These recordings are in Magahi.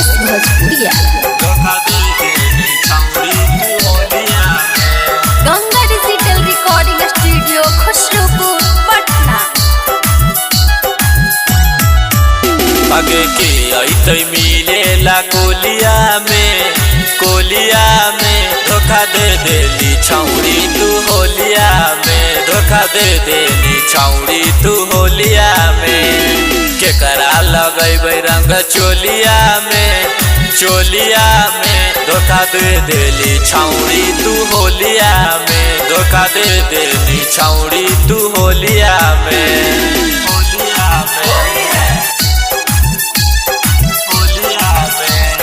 राजेश भोजपुरिया। धोखा दे देली छौड़ी तू होलिया में। Ganga digital recording studio, Khusrupur, Patna. पगे के अइतै मिलेला कोलिया में, कोलिया में। धोखा दे देली छौड़ी तू होलिया में। धोखा दे देली छौड़ी तू होलिया में। केकरा लगैबै रंग चोलिया में, चोलिया में। धोखा दे देली छौड़ी तू होलिया में। धोखा दे देली छौड़ी तू होलिया में। होलिया में, होलिया में।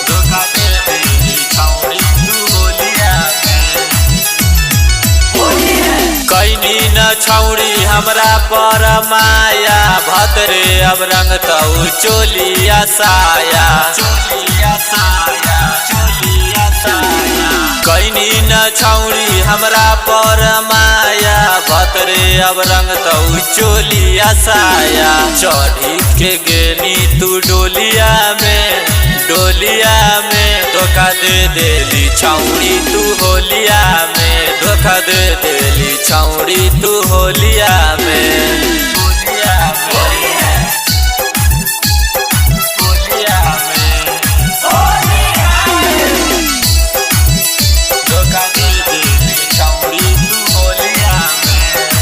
धोखा दे देली छौड़ी तू होलिया में। कैनी न छौड़ी हमरा पर माया, भतरे अब रंग तऊ चोलिया साया, चोलिया साया, चोलिया साया। कैनी न छौड़ी हमरा पर माया, भतरे अब रंग तऊ चोलिया साया। चढ़ी के गेली तू डोलिया में, डोलिया में। धोखा दे देली छौड़ी तू होलिया में। धोखा दे देली छौड़ी तू होलिया में। होलिया में, होलिया में। धोखा दे देली छौड़ी तू होलिया में।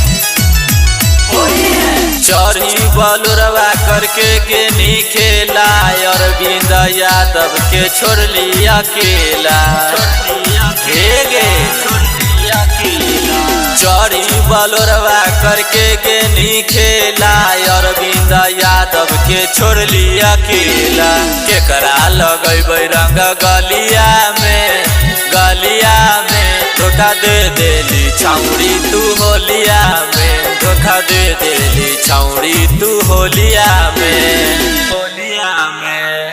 चढ़ी बलुरवा करके गेनी खेला, अरविंद यादव के छोड़ली अकेला। हे गे, चढ़ी बलुरवा करके गेनी खेला, अरविंद यादव के छोड़ली अकेला। केकरा लगैबै रंग गलिया में, गलिया में। धोखा दे देली छौड़ी तू होलिया में। धोखा दे देली छौड़ी तू होलिया में।